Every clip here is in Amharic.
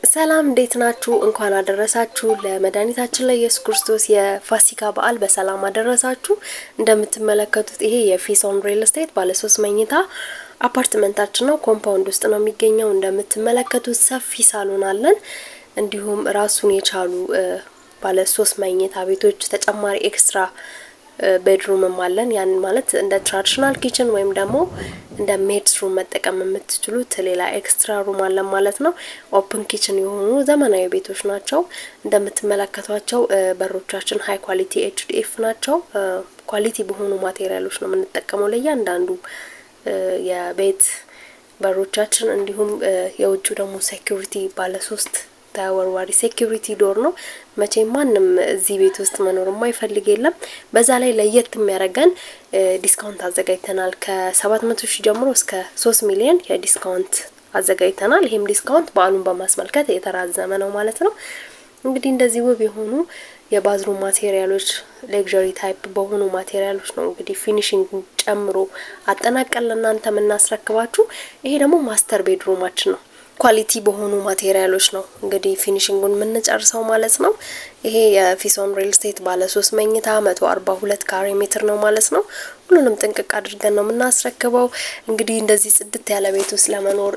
ሰላም እንዴት ናችሁ? እንኳን አደረሳችሁ ለመድኃኒታችን ለኢየሱስ ክርስቶስ የፋሲካ በዓል በሰላም አደረሳችሁ። እንደምትመለከቱት ይሄ የፊሶን ሪል ስቴት ባለ 3 መኝታ አፓርትመንታችን ነው። Compound ውስጥ ነው የሚገኘው። እንደምትመለከቱት ሰፊ ሳሎን አለን። እንዲሁም ራሱን የቻሉ ባለ 3 መኝታ ቤቶች፣ ተጨማሪ extra bedroom ም አለን። ያን ማለት እንደ traditional kitchen ወይም ደግሞ እንደ maid's room መጠቀም የምትችሉት ሌላ extra room አለን ማለት ነው። Open kitchen የሆኑ ዘመናዊ ቤቶች ናቸው። እንደምትመለከቷቸው በሮቻችን high quality HDF ናቸው። Quality በሆኑ material ኦች ነው የምንጠቀመው ለእያንዳንዱ የቤት በሮቻችን። እንዲሁም የውጩ ደግሞ security ባለ ሶስት ተወርዋሪ security door ነው። መቼም ማንም እዚህ ቤት ውስጥ መኖር የማይፈልግ የለም። በዛ ላይ ለየት የሚያደርገን discount አዘጋጅተናል። ከ700 ሺህ ጀምሮ እስከ 3 ሚሊዮን የ discount አዘጋጅተናል። ይሄም discount በዓሉን በማስመልከት የተራዘመ ነው ማለት ነው። እንግዲህ እንደዚህ ውብ የሆኑ የ bathroom material ኦች፣ luxury type በሆኑ material ኦች ነው እንግዲህ finishing ጨምሮ አጠናቀን ለእናንተ የምናስረክባችሁ። ይሄ ደግሞ master bedroom ኣችን ነው። Quality በሆኑ material ኦች ነው እንግዲህ finishing ኡን የምንጨርሰው ማለት ነው። ይሄ የፊሶን ሪል ስቴት ባለ 3 መኝታ 142 ካሬ ሜትር ነው ማለት ነው። ሁሉንም ጥንቅቅ አድርገን ነው የምናስረክበው። እንግዲህ እንደዚህ ጽድት ያለ ቤት ውስጥ ለመኖር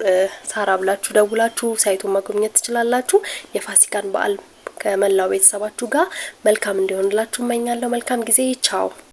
ሳራ ብላችሁ ደውላችሁ site ኡን መጎብኘት ትችላላችሁ። የፋሲካን በዓል ከመላው ቤተሰባችሁ ጋር መልካም እንዲሆንላችሁ እመኛለሁ። መልካም ጊዜ። ቻው።